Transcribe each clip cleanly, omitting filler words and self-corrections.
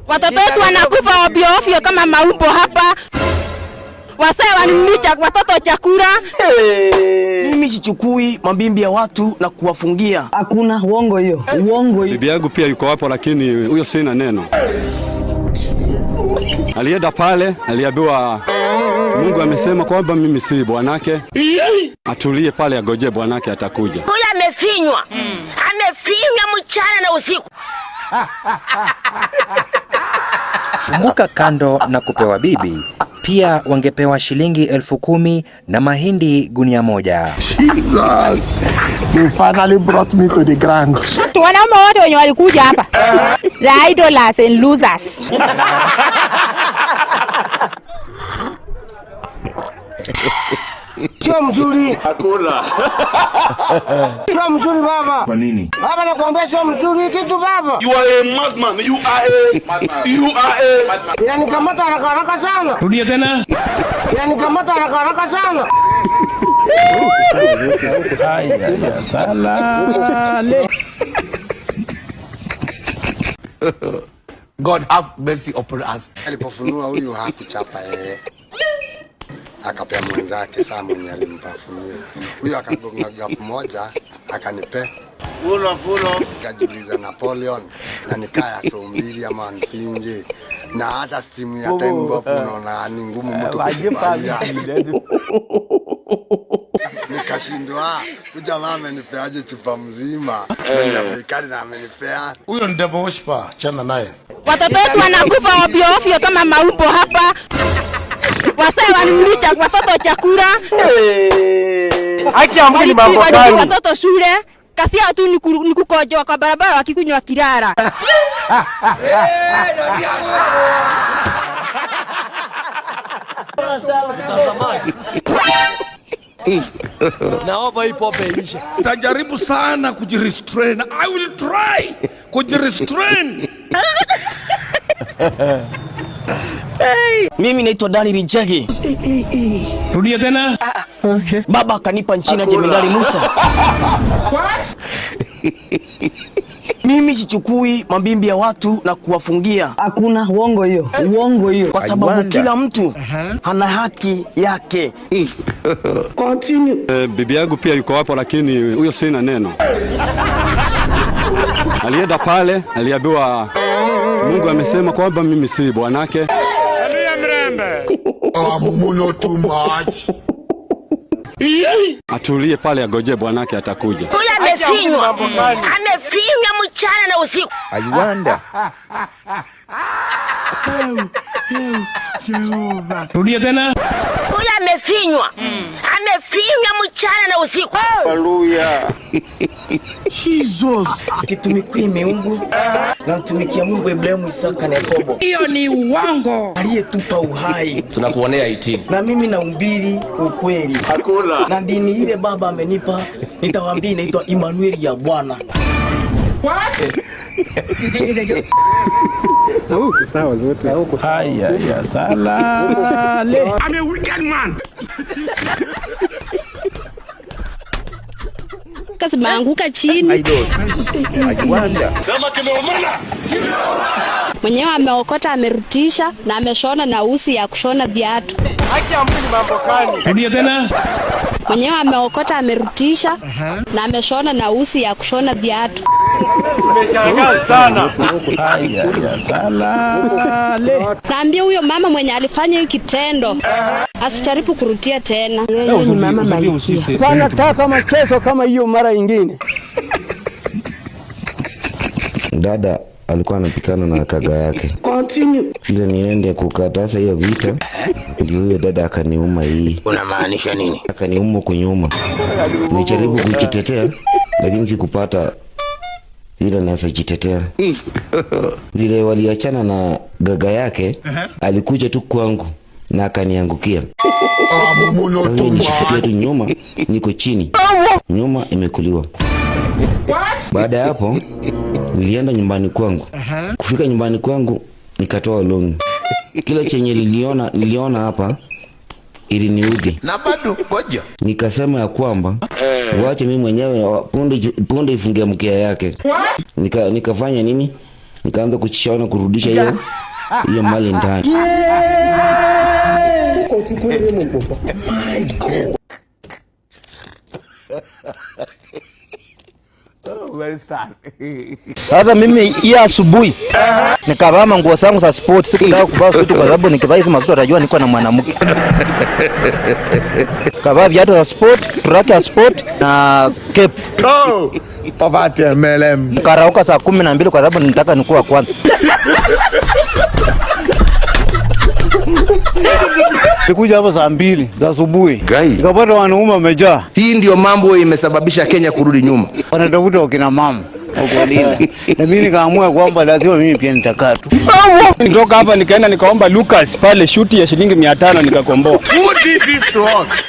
Watoto wetu wanakufa ovyo ovyo kama maumbo hapa. Wasee wanunulia watoto chakula. Mimi sichukui mabimbi ya watu na kuwafungia. Hakuna, uongo hiyo, uongo hiyo. Bibi yangu pia yuko hapo, lakini huyo sina neno. Alienda pale, aliambiwa Mungu amesema kwamba mimi si bwanake, atulie pale agoje bwanake atakuja. Huyu amefinywa, amefinywa mchana na usiku. Kumbuka, kando na kupewa bibi, pia wangepewa shilingi 10,000 na mahindi gunia moja. Jesus! You finally brought me to the ground. Wanaume wote wenye walikuja hapa, the idlers and losers. Sio mzuri. Hakuna. Sio mzuri baba. Kwa nini? Baba nakwambia sio mzuri kitu baba. You are a madman. You are a You are a Inanikamata haraka haraka sana. Rudia tena. Inanikamata haraka haraka sana. Haya, salale. God have mercy upon us. Alipofunua huyu hakuchapa yeye, akapea mwenzake. Saa mwenye alimpafunua huyu akagonga gap moja akanipe Fulo fulo. Nikajiuliza Napoleon na nikaya so mbili ama mfinje na hata simu ya 10 bob unaona ni ngumu mtu kukubalia. Nikashindwa, huyu jamaa amenipeaje chupa mzima na ni Afrikani na amenipea Huyo ni devil worshiper, chana naye. Watoto wetu wanakufa ovyo ovyo kama maumbo hapa. Wasee wanunulia watoto chakula. Haki ya Mungu ni mambo Walipia gani? watoto shule. Kazi yao tu ni kukojoa kwa barabara wakikunywa kirara. Naomba hii pombe iishe. Tajaribu sana kujirestrain. I will try kujirestrain. Mimi naitwa Daniel Njagi. Rudia tena. Okay. Baba akanipa nchini jemedari Musa. Mimi sichukui mabimbi ya watu na kuwafungia. Hakuna, uongo hiyo, uongo hiyo. Kwa sababu kila mtu ana haki yake. Continue. Bibi yangu pia yuko hapo, lakini huyo sina neno. Alienda pale, aliambiwa Mungu amesema kwamba mimi si bwanake, Muno too much. atulie pale agoje bwanake atakuja. Huyu amefinywa, amefinywa mchana na usiku. I wonder. Rudia tena. Huyu amefinywa, amefinywa mchana na usiku. Situmikii miungu na mtumikia Mungu Ibrahimu, Isaka na Yakobo. Hiyo ni uongo. Aliyetupa uhai. Tunakuonea 18. Na mimi nahubiri ukweli. Hakuna. Na dini ile baba amenipa, nitawaambia inaitwa Emmanuel ya Bwana. Haya, salale. I'm a wicked man. Zimeanguka chini. Sema kimeumana. Mwenyewe ameokota amerudisha na ameshona na usi ya kushona viatu. Haki ya Mungu ni mambo gani? Rudia tena. Mwenyewe ameokota amerudisha na ameshona na usi ya kushona viatu. Nimeshangaa sana. Haya, salale. Naambia huyo mama mwenye alifanya hiyo kitendo asijaribu kurudia tena. Yeye ni mama malkia. Panataka machezo kama hiyo mara ingine. Dada alikuwa anapikana na kaga yake. Continue. Ile niende kukataza hiyo vita, ndio huyo dada akaniuma hii. Unamaanisha nini? Akaniuma kunyuma. Nilijaribu kujitetea lakini sikupata vile naweza jitetea. Vile waliachana na gaga yake, alikuja tu kwangu na akaniangukia. Muno Sasa too nilishikia tu much. nyuma, niko chini, nyuma imekuliwa. Baada ya hapo nilienda nyumbani kwangu. Kufika nyumbani kwangu nikatoa longi. Kila chenye niliona hapa iliniudhi. Na bado ngoja. Nikasema ya kwamba wache mimi mwenyewe punde ifungie mkia yake. Nikafanya nini? Nikaanza kuchishona kurudisha hiyo mali ndani. My God. Very sad. Sasa mimi hii asubuhi nikavaa manguo zangu za sport, sikutaka kuvaa suti kwa sababu nikivaa hizi masuti atajua niko na mwanamke. Kavaa viatu za sport, track ya sport na cape. Oh, poverty MLM. Nikarauka saa 12 kwa sababu nilitaka nikuwa kwanza. Nilikuja hapo saa 2 za asubuhi. Nikapata wanaume wamejaa. Hii ndio mambo imesababisha Kenya kurudi nyuma. Wanatafuta wakina mama wakulinda. Na mimi nikaamua kwamba lazima mimi pia nitakaa tu. Nitoka hapa nikaenda nikaomba Lucas pale shuti ya shilingi 500 nikakomboa. Who did this to us?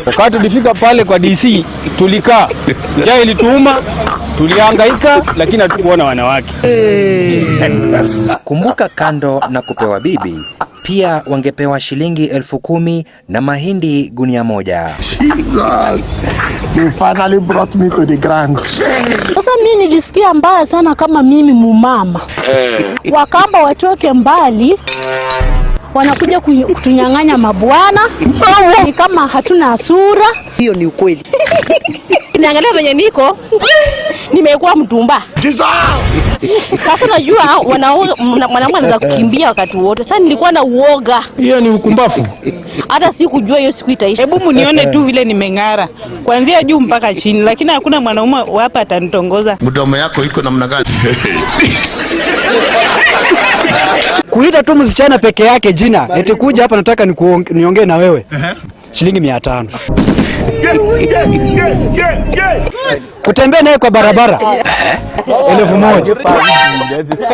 Wakati tulifika pale kwa DC tulikaa. Njaa ilituuma, tulihangaika lakini hatukuona wanawake. Kumbuka, kando na kupewa bibi, pia wangepewa shilingi 10,000 na mahindi gunia moja. Jesus. You finally brought me to the ground. Sasa mimi nilisikia mbaya sana kama mimi mumama. Wakamba watoke mbali wanakuja kutunyang'anya mabwana. Ni kama hatuna sura. Hiyo ni ukweli. Niangalia venye niko, nimekuwa mtumba. Sasa najua mwanaume anaweza kukimbia wakati wote. Sasa nilikuwa na uoga. Hiyo ni ukumbafu. Hata sikujua hiyo siku itaisha. Hebu munione tu vile nimeng'ara kuanzia juu mpaka chini, lakini hakuna mwanaume hapa atanitongoza. Mdomo yako iko namna gani? Kuita tu msichana peke yake jina, eti kuja hapa nataka niongee na wewe. Shilingi 500. Kutembea naye kwa barabara 1,000.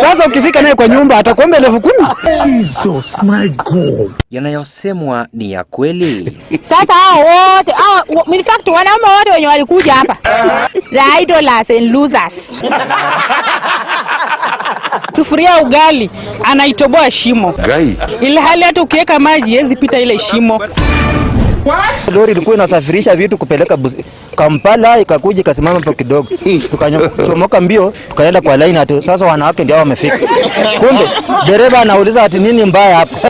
Sasa ukifika naye kwa nyumba atakuomba 10,000. Jesus my God. Yanayosemwa ni ya kweli. Sasa hao wote hao, in fact wanaume wote wenye walikuja hapa, the idlers and losers. Sufuria ugali anaitoboa shimo. Gai. Ile hali hata ukiweka maji haiwezi pita ile shimo. Lori ilikuwa inasafirisha vitu kupeleka Kampala, ikakuja ikasimama hapo kidogo. Tukachomoka mbio, tukaenda kwa line ati sasa wanawake ndio wamefika. Kumbe dereva anauliza ati nini mbaya hapa?